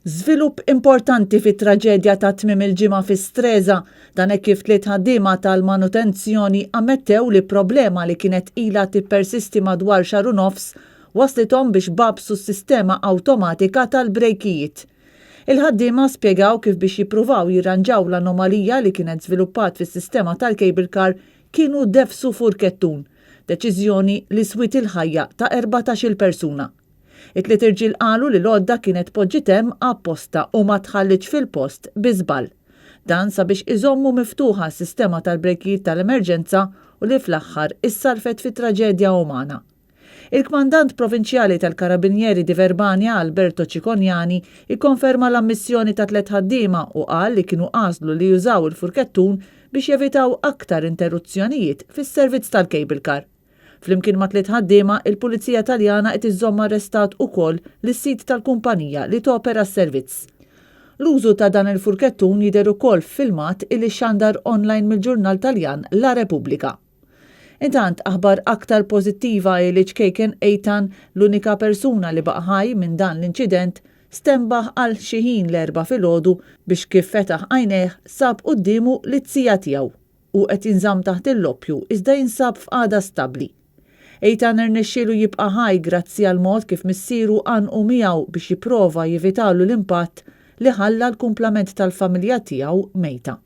Żvilupp importanti fit-traġedja ta' tmiem il-ġimgħa fi Stresa, dan hekk kif tliet ħaddiema tal-manutenzjoni ammettew li problema li kienet ilha tippersisti madwar xahar u nofs waslithom biex bagħbsu s-sistema awtomatika tal-brejkijiet. Il-ħaddiema spjegaw kif biex jippruvaw jirranġaw l-anomalija li kienet żviluppat fis-sistema tal-cable car kienu defsu furkettun, deċiżjoni li swiet il-ħajja ta' 14-il persuna. It-tliet irġiel qalu li l-għodda kienet tpoġġiet hemm apposta u ma tħallitx fil-post bi żball. Dan sabiex iżommu miftuħa s-sistema tal-brejkijiet tal-emerġenza u li fl-aħħar issarrfet fi traġedja umana. Il-Kmandant Provinċjali tal-Carabinieri di Verbania, Alberto Cicognani, ikkonferma l-ammissjoni ta' tliet ħaddiema u qal li kienu għażlu li jużaw il-furkettun biex jevitaw aktar interruzzjonijiet fis-servizz tal-cable car. Flimkien ma' tliet ħaddiema, il-Pulizija Taljana qed iżżomm arrestat ukoll lis-sid tal-kumpanija li topera s-servizz. L-użu ta' dan il-furkettun jidher ukoll f'filmat illi xxandar online mill-ġurnal Taljan La Repubblica. Intant, aħbar aktar pożittiva hi li ċkejken Eitan, l-unika persuna li baqa' ħaj minn dan l-inċident, stenbaħ għal xi ħin l-Erbgħa filgħodu biex kif fetaħ għajnejh sab quddiemu lit-tija tiegħu. Hu qed jinżamm taħt il-loppju iżda jinsab f'qagħda stabbli. Eitan irnexxielu jibqa' ħaj grazzi għall-mod kif missieru għannqu miegħu biex jipprova jevitalu l-impatt li ħalla l-kumplament tal-familja tiegħu mejta.